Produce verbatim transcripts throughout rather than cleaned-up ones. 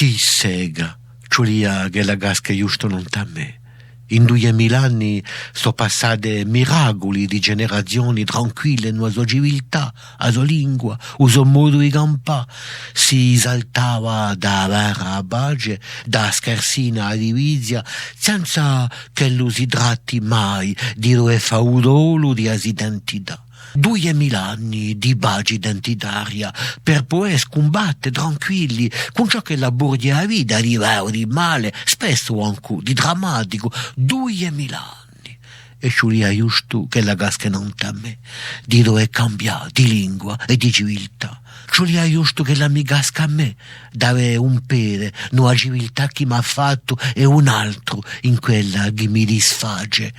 Chì sega, ci vulia ch'ella casca ghjustu nant'à mè. In duiemila anni sò passate miraculi di generazioni tranquille in a so civiltà, a so lingua, u so modu di campà. Si saltava da a guerra à a pace, da a scarsina à a divizia, senza ch'ellu si tratti mai di duvè fà u dolu di a so identità. Duiemila anni di paci identitaria per pudè scumbatte tranquilli cun ciò ch'ella porghje a vita di bellu, di male, spessu ancu di drammaticu. Duiemila anni. È ci vulia ghjustu ch'ella casca nant'à mè, di duvè cambià di lingua è di civiltà. Ci vulia ghjustu ch'ella mi casca à mè, d'avè un pede in una civiltà chì m'hà fattu è un altru in quella chì mi disface.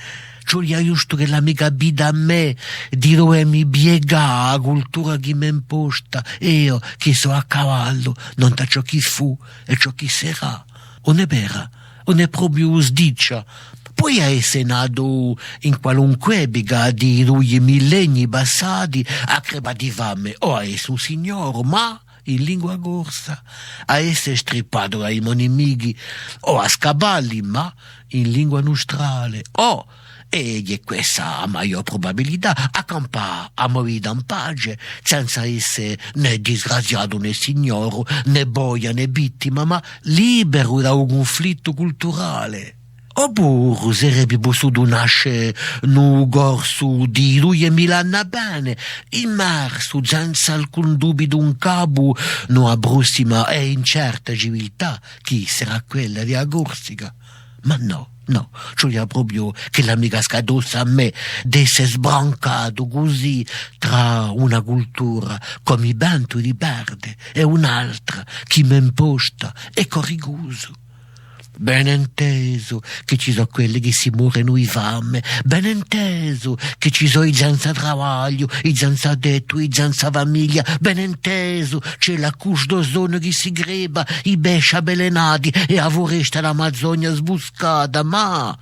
Ci vulia ghjustu ch'ella mi capita à mè, di duvè mi piegà à a cultura chì m'hè imposta, eiu chì sò à cavallu nant'à ciò chì fù è ciò chì serà. Ùn hè vera? Ùn hè propiu sdiccia? Pudia esse natu in qualunque epica di i dui millenni passati, à crepà di fame o à esse un signoru, ma in lingua corsa, à esse strippatu da i mo nimichi, o à scappalli, ma in lingua nustrale, o, è hè quessa a maiò prubabilità, à campà a mo vita in pace, senza esse nè disgraziatu nè signoru, nè boia nè vittima, ma liberu da u cunflittu culturale. Oppuru serebbe pussutu nasce in u corsu di duiemila anni appena, in marsu, senza alcun dubitu in capu, in una prossima è incerta civiltà, chì serà quella di a Corsica. Ma nò, nò, ci vulia propiu ch'ella mi casca addossu à mè, d'esse sbrancatu cusì trà una cultura ch'o mi pentu di perde è un'altra chì m'hè imposta è ch'o ricusu. Ben intesu chì ci sò quelli chì si morenu di fame, ben intesu chì ci sò i senza travagliu, i senza tettu, i senza famiglia, ben intesu ci hè la couche d'ozone chì si crepa, i pesci avvelenati è a furesta d'Amazzonia sbuscata, ma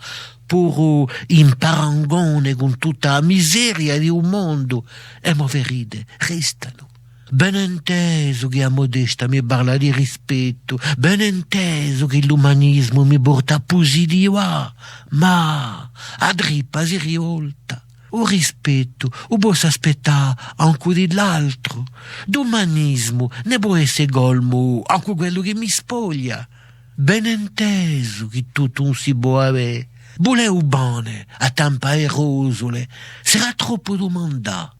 puru in parangone cun tutta a miseria di u mondu, e mo ferite restanu. Ben intesu chì a mo testa mi parla di rispettu, ben intesu chì l'umanismu mi porta à pusitivà, ma a trippa si rivolta. U rispettu u possu aspettà ancu di l'altru. D'umanismu ne pò esse colmu ancu quellu chì mi spoglia. Ben intesu chì tuttu ùn si pò avè. Vulè u pane à tempu à e rosule, serà troppu dumandà.